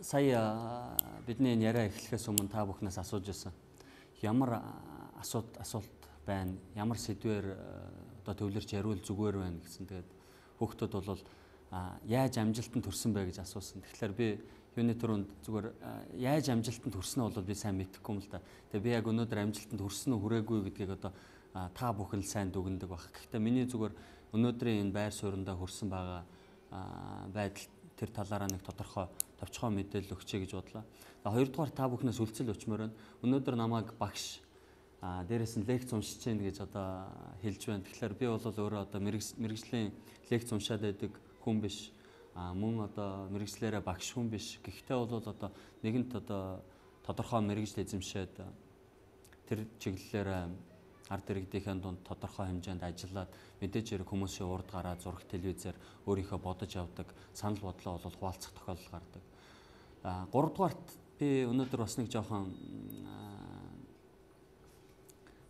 Сая бидний энэ яриа эхлэхээс өмнө та бүхнээс асууж байсан. Ямар асуулт байна? Ямар сэдвээр одоо төвлөрч яриул зүгээр байна гэсэн. Тэгээд хүүхдүүд бол яаж амжилтанд хүрсэн бэ гэж асуусан. Тэгэхээр би юуны түрүүнд зүгээр яаж амжилтанд хүрсэн нь бол би сайн мэдэхгүй юм л да. Тэгээ би яг өнөөдөр амжилтанд хүрсэн үү хүрээгүй гэдгийг одоо та бүхэн сайн дүгнэдэг байх. Гэхдээ миний зүгээр өнөөдрийн энэ байр суурьндаа хүрсэн байгаа байдал тэр талаараа нэг тодорхой товчхон мэдээлэл өгчэй гэж бодлоо. Хоёрдугаар та бүхнээс үлцэл өчмөр байна. Өнөөдөр намайг багш дээрээс нь лекц уншиж гин гэж одоо хэлж байна. Тэгэхээр би бол өөрөө одоо мэргэжлийн лекц уншаад байдаг хүн биш. Мөн одоо мэргэжлээрээ багш хүн биш. Гэхдээ бол одоо нэгэнт одоо тодорхой мэргэжил эзэмшээд тэр чиглэлээр ард иргэдийнхээ дунд тодорхой хэмжээнд ажиллаад мэдээж хэрэг хүмүүсийн урд гараа зураг телевизээр өөрийнхөө бодож явдаг санал бодлоо бол хуваалцах тохиолдол гардаг. Гуравдугаарт би өнөөдөр бас нэг жоохон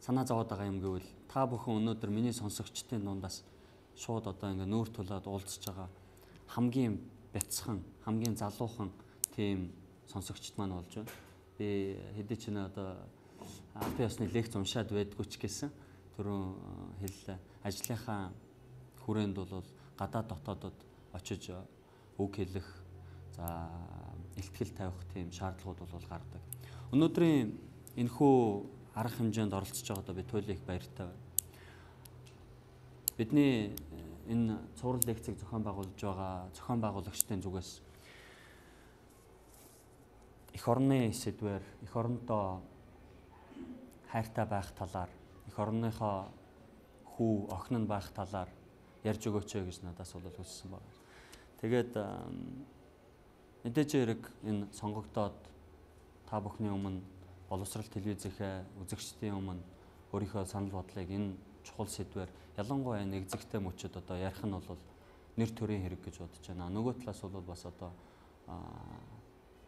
санаа зовоод байгаа юм гэвэл та бүхэн өнөөдөр миний сонсогчдын дундаас шууд одоо ингээ нүүр тулаад уулзж байгаа хамгийн бяцхан, хамгийн залуухан тийм сонсогчд маань болж байна. Би хэдий ч нэ одоо албан ёсны лекц уншаад байдгүй ч гэсэн түрүүн хэллээ. Ажлынхаа хүрээнд бол гадаад дотоодод очиж үг хэлэх, за илтгэл тавих тийм шаардлагууд бол гардаг. Өнөөдрийн энэхүү арга хэмжээнд оролцож байгаадаа би туйлын их баяртай байна. Бидний энэ цуврал лекцийг зохион байгуулж байгаа зохион байгуулагчдын зүгээс эх орны сэдвээр эх орондоо хайртай байх талаар, эх орныхоо хүү охин нь байх талаар ярьж өгөөч гэж надаас бол хүссэн байна. Тэгээд мэдээж хэрэг энэ сонгогдоод та бүхний өмнө боловсрал телевизийнхээ үзэгчдийн өмнө өөрийнхөө санал бодлыг энэ чухал сэдвээр ялангуяа энэ эгзэгтэй мөчөд одоо ярих нь бол нэр төрийн хэрэг гэж бодож байна. Нөгөө талаас бол бас одоо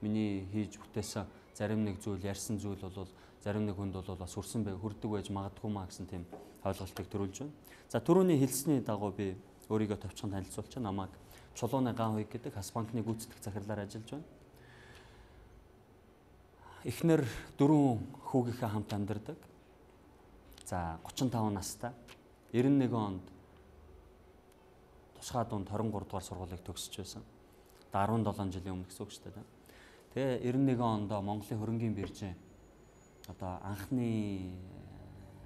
миний хийж бүтээсэн зарим нэг зүйл ярьсан зүйл бол зарим нэг хүнд бол бас хүрсэн бай хүрдэг байж магадгүй маа гэсэн тийм ойлголтыг төрүүлж байна. За түрүүний хэлсний дагуу би өөрийгөө товчхон танилцуулчих. Намайг Чулууны Ган Хуйг гэдэг Хас банкны гүйцэтгэх захирлаар ажиллаж байна. Эхнэр дөрвөн хүүгийнхээ хамт амьдардаг. За 35 настай. 91 онд тусгай дунд 23 дугаар сургуулийг төгсөж байсан. 17 жилийн өмнө гэсэн үг шүү дээ. Тэгээ 91 онд Монголын хөрөнгийн биржийн одоо анхны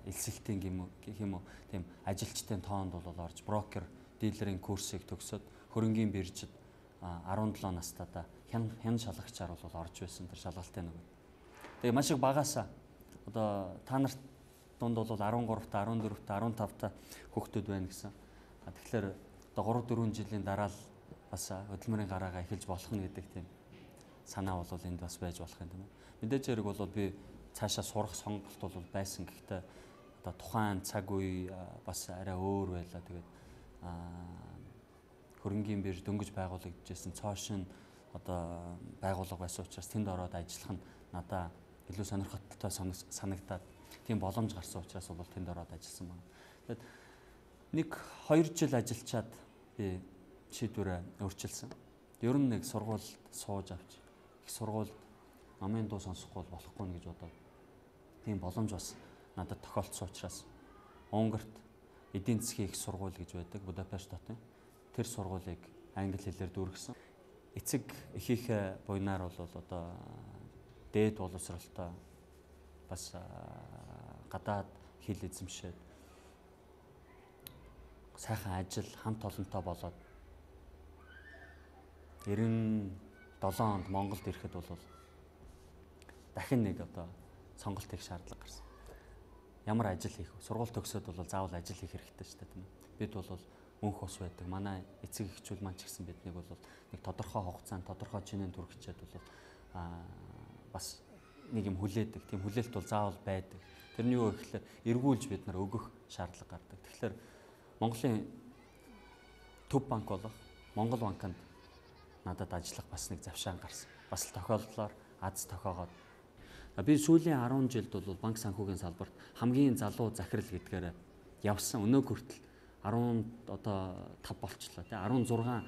элсэлтийн гэх юм уу тийм ажилчдын тоонд бол орж брокер дилерийн курсыг төгсөөд хөрөнгийн биржид 17 настайдаа хян шалгагчаар бол орж байсан тэр шалгалтын нөгөө. Тэгээ маш их багасаа одоо та нарт дунд бол 13 та 14 та 15 та хүүхдүүд байна гэсэн. Тэгэхээр одоо 3 4 жилийн дараа л бас хөдөлмөрийн гараагаа эхэлж болох нь гэдэг тийм санаа бол энд бас байж болох юм тийм үү. Мэдээж хэрэг бол би цаашаа сурах сонголт бол байсан. Гэхдээ одоо тухайн цаг үе бас арай өөр байлаа. Тэгээд хөрөнгийн бирж дөнгөж байгуулагдажсэн цоошин одоо байгууллага байсан учраас тэнд ороод ажиллах нь надаа илүү сонирхолтой санагдаад тийм боломж гарсан учраас бол тэнд ороод ажилласан байна. Тэгээд нэг 2 жил ажиллачаад би шийдвэрээ өөрчилсөн. Ер нь нэг сургуульд сууж авч их сургуульд номын дуу сонсохгүй бол болохгүй нь гэж бодоод тийм боломж бас надад тохиолдсон учраас Унгарт эдийн засгийн их сургууль гэж байдаг Будапешт хотын тэр сургуулийг англи хэлээр дүүргэсэн. Эцэг эхийнхээ буйнаар бол одоо дээд боловсролтой бас гадаад хэл эзэмшээд сайхан ажил хамт олонтой болоод 97 онд Монголд ирэхэд бол дахин нэг одоо сонголт хийх шаардлага гарсан. Ямар ажил хийх вэ? Сургууль төгсөөд бол заавал ажил хийх хэрэгтэй шүү дээ, тийм ээ. Бид бол мөнх ус байдаг. Манай эцэг эхчүүл маань ч гэсэн биднийг бол нэг тодорхой хугацаанд тодорхой чинээнд хүргэчихэд бол бас нэг юм хүлээдэг. Тийм хүлээлт бол заавал байдаг. Тэр нь юу вэ гэхээр эргүүлж бид нар өгөх шаардлага гардаг. Тэгэхээр Монголын Төв банк болох Монгол банкнд надад ажиллах бас нэг завшаан гарсан. Бас л тохиолдлоор аз тохиогоод би сүүлийн 10 жилд бол банк санхүүгийн салбарт хамгийн залуу захирал гэдгээр явсан. Өнөөг хүртэл 10 одоо 5 болчлоо тий 16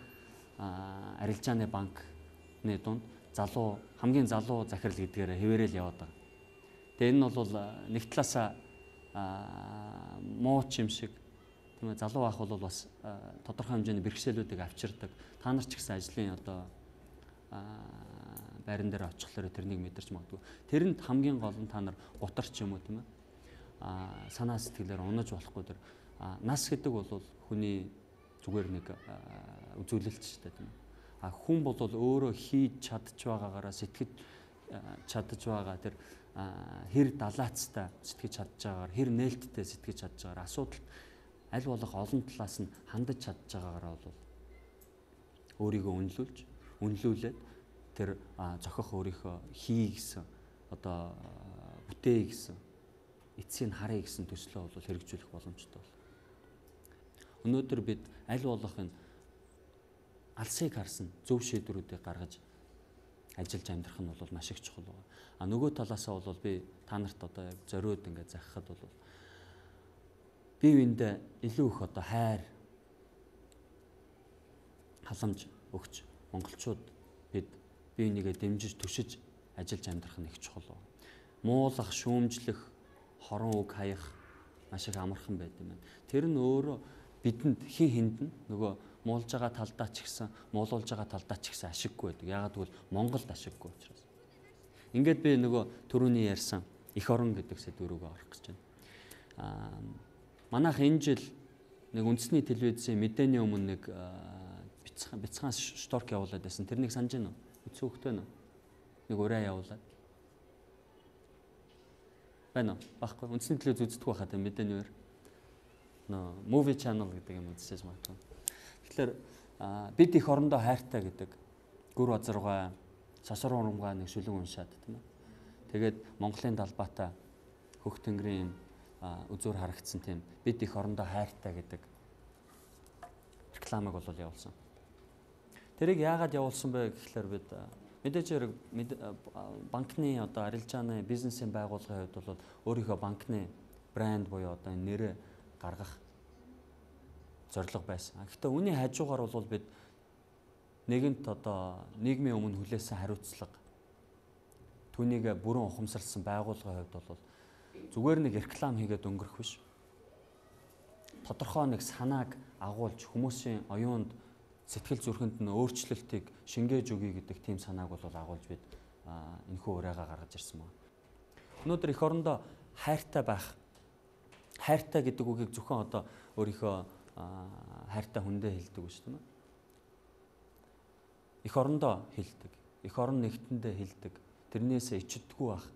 арилжааны банкны дунд залуу, хамгийн залуу захирал гэдгээр хэвээрэл яваад байгаа. Тэгээ энэ нь бол нэг талаасаа муу ч юм шиг, тийм ээ, залуу байх бол бас тодорхой хэмжээний бэрхшээлүүдийг авчирдаг. Та нар ч гэсэн ажлын одоо байран дээр очихлоор тэрнийг мэдэрч магадгүй. Тэрэнд хамгийн гол нь та нар гутарч юм уу, тийм ээ, санаа сэтгэлээр унаж болохгүй. Тэр нас гэдэг бол хүний зүгээр нэг үзүүлэлт шүү дээ, тийм ээ. А хүн бол өөрөө хийж чадж байгаагаараа сэтгэж чадж байгаа, тэр хэр далаацтай сэтгэж чадж байгаагаар, хэр нээлттэй сэтгэж чадж байгаагаар, асуудал аль болох олон талаас нь хандаж чадж байгаагаараа бол өөрийгөө үнэлүүлээд тэр зохих өөрийнхөө хий гэсэн, одоо бүтээ гэсэн, эцсийг харъя гэсэн төслөө бол хэрэгжүүлэх боломжтой бол. Өнөөдөр бид аль болох энэ алсыг харсан зөв шийдвэрүүдийг гаргаж ажиллаж амьдрах нь бол маш их чухал байна. А нөгөө талаасаа бол би та нарт одоо яг зориуд ингээд захихад бол бие биендээ илүү их одоо хайр халамж өгч монголчууд бид бие бинийгээ дэмжиж төшиж ажиллаж амьдрах нь их чухал байна. Муулах, шүүмжлэх, хорон үг хаях маш их амархан байд юм байна. Тэр нь өөрөө бидэнд хин хинд нь нөгөө муулж байгаа талдаа ч гэсэн, муулуулж байгаа талдаа ч гэсэн ашиггүй байдаг. Яагаад гэвэл Монголд ашиггүй учраас. Ингээд би нөгөө түрүүний ярьсан эх орон гэдэг сэдв рүүгээ орох гэж байна. Манайх энэ жил нэг үндэсний телевизийн мэдээний өмнө нэг бяцхан шторк явуулаад байсан. Тэрнийг санаж байна уу? Үцэн хөхтэй нөө? Нэг ураа явуулаад. Байна уу? Баггүй. Үндэсний телевиз үздэг байхад мэдээний үер. Нөө Movie Channel гэдэг юм үзчихэж магадгүй. Тэгэхээр бид их орондоо хайртай гэдэг гүр базаргай, сосор урамгай нэг шүлэг уншаад, тийм ээ. Тэгээд Монголын далбаатай хөх тэнгэрийн үзүүр харагдсан тийм бид их орондоо хайртай гэдэг рекламыг бол явуулсан. Тэрийг яагаад явуулсан бэ гэхлээр бид мэдээж хэрэг банкны одоо арилжааны бизнесийн байгууллагын хувьд бол өөрийнхөө банкны брэнд буюу одоо энэ нэрээ гаргах зорилго байсан. Гэхдээ үүний хажуугаар бол бид нэгэнт одоо нийгмийн өмнө хүлээсэн хариуцлага, түүнийг бүрэн ухамсарласан байгууллагын хувьд бол зүгээр нэг реклам хийгээд өнгөрөх биш. Тодорхой нэг санааг агуулж хүмүүсийн оюунд, сэтгэл зүрхэнд нь өөрчлөлтийг шингээж өгье гэдэг тийм санааг бол агуулж бид энэхүү уриагаа гаргаж ирсэн байна. Өнөөдөр эх орондоо хайртай байх, хайртай гэдэг үгийг зөвхөн одоо өөрийнхөө хайртай хүндээ хэлдэг биш, тийм ээ. Эх орондоо хэлдэг, эх орон нэгтэндээ хэлдэг, тэрнээсээ ичдэггүй байх.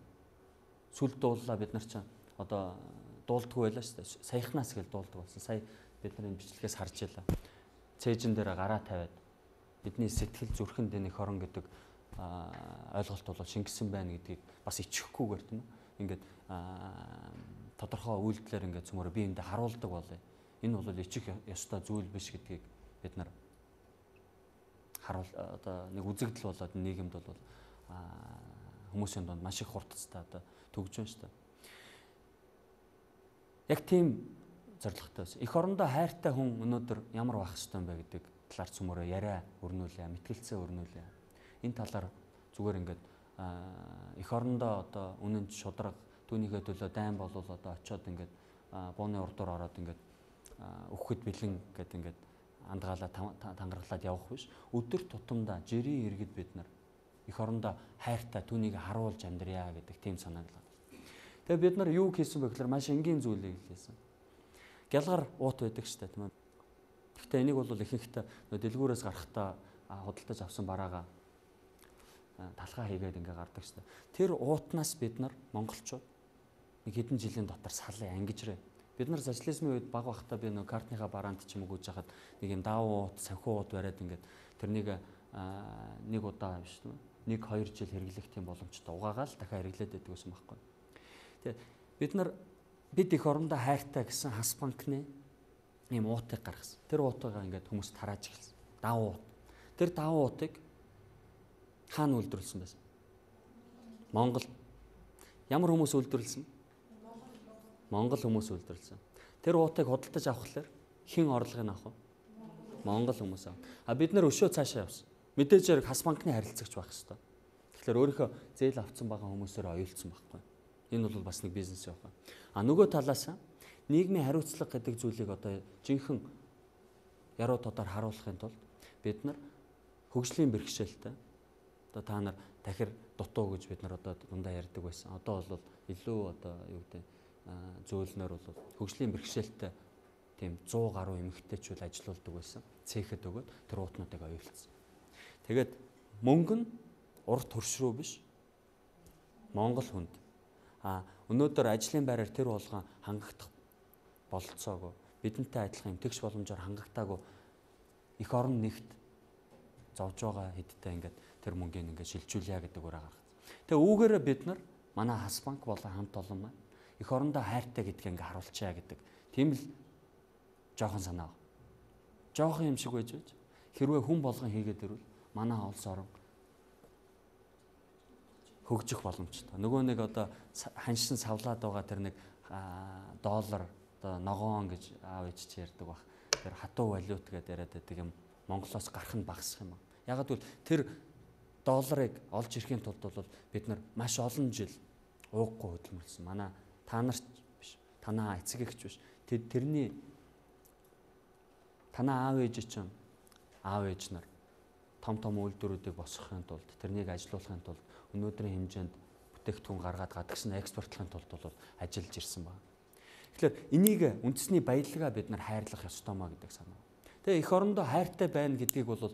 Сүл дууллаа бид нар чинь одоо дуулдаггүй байлаа шүү дээ. Саяхнаас гэл дуулдаг болсон. Сая бид нар энэ бичлэгээс харж байлаа. Цээжин дээр гараа тавиад бидний сэтгэл зүрхэнд энэ эх орон гэдэг ойлголт бол шингэсэн байна гэдгийг бас ичихгүйгээр, тийм ээ. Ингээд тодорхой үйлдэлээр ингээд цөмөр би эндээ харуулдаг болъё. Энэ бол ичих ёстой зүйл биш гэдгийг бид нар харуул одоо нэг үзэгдэл болоод нийгэмд бол хүмүүсийн дунд маш их хурдцтай одоо төгж байна шүү дээ. Яг тийм зорилготой байсан. Эх орондоо хайртай хүн өнөөдөр ямар байх ёстой юм бэ гэдэг талаар цөмөрөө яриа өрнүүлээ, мэтгэлцээ өрнүүлээ. Энэ талаар зүгээр ингээд эх орондоо одоо үнэн шудраг түүнийхээ төлөө дайн болвол одоо очиод ингээд бууны урдуур ороод ингээд өгөхөд бэлэн гэд ингээд андгаалаа тангаргалаад явах биш. Өдөр тутамдаа жирийн иргэд бид нар эх орондоо хайртай түүнийг харуулж амьдрья гэдэг тийм санааг л. Тэгээ бид нар юу хийсэн бэ гэхээр маш энгийн зүйлийг хийсэн. Гялгар уут байдаг шүү дээ, тийм ээ. Гэхдээ энийг бол ихэнхдээ дэлгүүрээс гарахдаа худалдаж авсан бараагаа талхаа хийгээд ингээ гардаг шүү дээ. Тэр уутнаас бид нар монголчууд нэг хэдэн жилийн дотор салын ангижрээ. Бид нар социализмын үед баг байхдаа би нэг картныхаа бараанд ч юм уу гүйж хахад нэг юм даавуу уут, савхиу уут бариад ингээд тэрнийг нэг удаа биш тийм ээ. 1-2 жил хэрэглэх тийм боломжтой угаагаал дахиад хэрэглээд байдаг гэсэн байхгүй. Тэгээ бид нар бид их орондоо хайртай гэсэн хас банкны ийм уутыг гаргасан. Тэр уутыгаа ингээд хүмүүс тарааж эхэлсэн. Даавуу уут. Тэр даавуу уутыг хаана үйлдвэрлэсэн байсан? Монгол. Ямар хүмүүс үйлдвэрлэсэн? Монгол хүмүүс үйлдвэрлэсэн. Тэр уутыг худалдаж авахлаар хэн орлогыг авах вэ? Монгол хүмүүс авах. А бид нар өшөө цаашаа явсан. Мэдээж хэрэг хас банкны харилцагч байх ёстой. Тэгэхээр өөрийнхөө зээл авсан байгаа хүмүүсээр оюулсан байхгүй. Энэ бол бас нэг бизнес явах. А нөгөө талаас нийгмийн хариуцлага гэдэг зүйлийг одоо жинхэнэ яруу тодор харуулахын тулд бид нар хөгжлийн бэрхшээлтэй одоо та нар тахир дутуу гэж бид нар одоо дундаа ярьдаг байсан. Одоо бол илүү одоо юу гэдэг зөөлнөр бол хөгжлийн бэрхшээлтэй тийм 100 гаруй эмэгтэйчүүд ажилуулдаг байсан. Цехэд өгөөд тэр уутнуудыг оюулсан. Тэгээд мөнгө нь урт хөрш рүү биш, Монгол хүнд. А өнөөдөр ажлын байраар тэр болгон хангагдах бололцоогүй, бидэнтэй адилхан юм тэгш боломжоор хангагтаагүй эх орон нэгт зовж байгаа хэдтэй ингээд тэр мөнгийг ингээд шилжүүлье гэдэг үрээ гаргацсан. Тэгээ үүгээрээ бид нар манай Хас банк болон хамт олон маань эх орондоо хайртай гэдгийг ингээд харуулчаа гэдэг тийм л жоохон санаа. Жоохон юм шиг байж байж хэрвээ хүн болгон хийгээд ирвэл манай улс орон хөгжих боломжтой. Нөгөө нэг одоо ханшин савлаад байгаа тэр нэг доллар одоо ногоон гэж аав ээж чи ярьдаг бах. Тэр хатуу валют гэдээ яриад байдаг юм Монголоос гарах нь багасах юм. Ягаад гэвэл тэр долларыг олж ирэхийн тулд бол бид нар маш олон жил ууггүй хөдөлмөрлсөн. Манай та нарт биш, танаа эцэг эгч биш. Тэрний танаа аав ээж чинь аав ээж нар том том үйлдвэрүүдийг босгохын тулд, тэрнийг ажилуулахын тулд өнөөдрийн хэмжээнд бүтээгдэхүүн гаргаад гадагш нь экспортлохын тулд бол ажиллаж ирсэн байна. Тэгэхээр энийг үндэсний баялгаа бид нар хайрлах ёстой маа гэдэг санаа. Тэгээ эх орондоо хайртай байна гэдгийг бол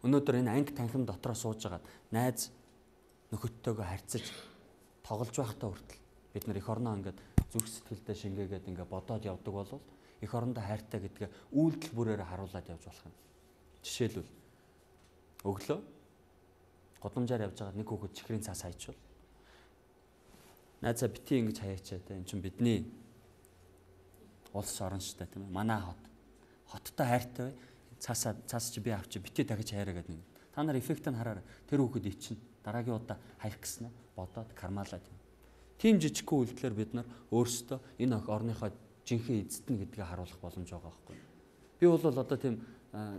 өнөөдөр энэ анги танхим дотроо сууж агаад найз нөхөдтэйгөө харьцаж тоглож байхдаа хүртэл бид нар эх орноо ингээд зүрх сэтгэлдээ шингээгээд ингээд бодоод явдаг бол эх орондоо хайртай гэдгээ үйлдэл бүрээр харуулад явж болох юм. Жишээлбэл өглөө гудамжаар явж байгаа нэг хүүхэд чихрийн цаас хайчвал найзаа бити ингэж хаяачаа те, эн чинь бидний улс орон штэ тийм ээ, манай хот хоттой хайртай бай, цаасаа цаас чи би авчи бити дахиж хайраа гэдэг нэг. Та нар эффектийг хараарай. Тэр хүүхэд ичнэ. Дараагийн удаа хаях гэснэ бодоод кармалаад юм. Тийм жижигхэн үйлдэлээр бид нар өөрсдөө энэ орныхоо жинхэнэ эзэд нь гэдгээ харуулах боломж байгаа байхгүй. Би бол одоо тийм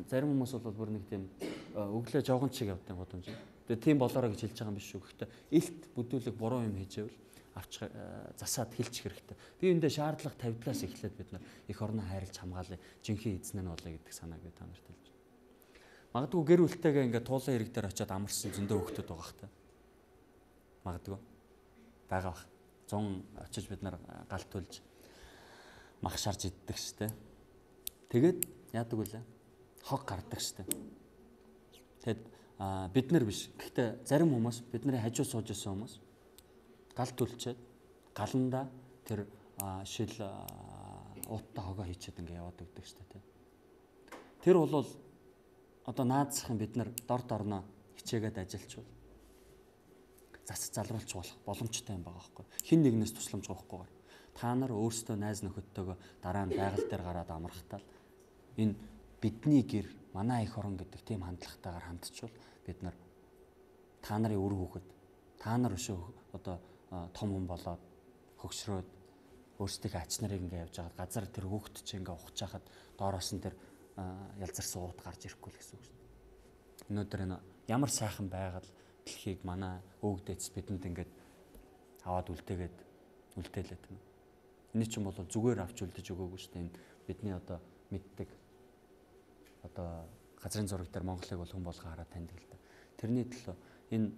зарим хүмүүс бол бүр нэг тийм өглөө жогон чиг явдаг гудамж. Тэгээ тийм болоорой гэж хэлж байгаа юм биш шүү. Гэхдээ элт бүдүүлэг буруу юм хийжээвэл авч засаад хэлчих хэрэгтэй. Би эндээ шаардлага тавьдлаас эхлээд бид нар эх орноо хайрлж хамгаалъя, жинхэнэ эзэн нь болъё гэдэг санааг би та нарт хэлж байна. Магадгүй гэр бүлтэйгээ ингээд туулан хэрэг дээр очиад амарсан зөндөө хүүхдүүд байгаа хта. Магадгүй байгаа бах. 100 очиж бид нар гал түлж мах шарж иддэг штэ. Тэгээд яадаг вүлээ? Хог гардаг штэ. Тэгэд бид нар биш. Гэхдээ зарим хүмүүс бидний хажуу сууж исэн хүмүүс гал түлчээд галандаа тэр шил ууттай хогоо хийчихэд ингээ яваад өгдөг штэ тий. Тэр бол одоо наадсахын бид нар дор дорноо хичээгээд ажиллачвал зас залруулж болох боломжтой юм байгаа байхгүй. Хин нэгнээс тусламж авахгүйгээр та нар өөрсдөө найз нөхөдтэйгөө дараа нь байгаль дээр гараад амрахтаа л энэ бидний гэр манай эх орон гэдэг тийм хандлагатайгаар хандчвал бид нар та нарын үр хүүхэд та нар өшөө одоо том хүн болоод хөгшрөөд өөрсдийнхээ ач нарыг ингээ явж байгаад газар тэр хүүхэд чинь ингээ ухаж хахад доороос нь тэр ялзарсан уут гарч ирэхгүй л гэсэн үг шүү дээ. Өнөөдөр энэ ямар сайхан байгаль дэлхийг манай өвөг дээдс бидэнд ингээд аваад үлдээгээд үлдээлээ тийм ээ. Эний чинь бол зүгээр авч үлдэж өгөөгүй шүү дээ. Энэ бидний одоо мэддэг одоо газрын зураг дээр Монголыг бол хүн болгон хараад таньдаг л да. Тэрний төлөө энэ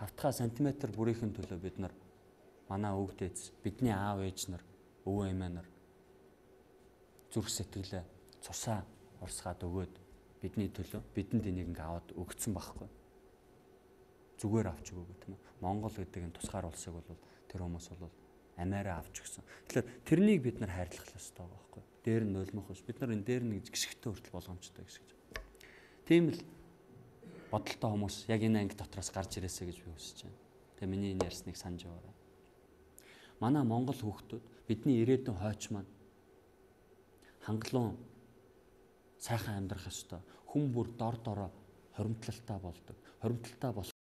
хавтгай сантиметр бүрийнхэн төлөө бид нар манай өвөг дээдс бидний аав ээж нар өвөө эмээ нар зүрх сэтгэлээ цусаа урсгаад өгөөд бидний төлөө бидэнд энийг ингээ аваад өгцөн байхгүй. Зүгээр авч өгөөгүй тийм ээ. Монгол гэдэг энэ тусгаар улсыг бол тэр хүмүүс бол амиараа авч өгсөн. Тэгэхээр тэрнийг бид нар хайрлах ёстой байгаа байхгүй. Дээр нь нулимх биш. Бид нар энэ дээр нь гэж гიშгтэй хүртэл болгоомжтой гэж. Тийм л бодолтой хүмүүс яг энэ анги дотроос гарч ирээсэй гэж би хүсэж байна. Тэгээ миний энэ ярьсныг санаж яваарай. Манай монгол хүүхдүүд бидний ирээдүйн хойч маань хангалуун сайхан амьдрах ёстой. Хүн бүр дор дороо хоримтлалтай болдог. Хоримтлалтай болох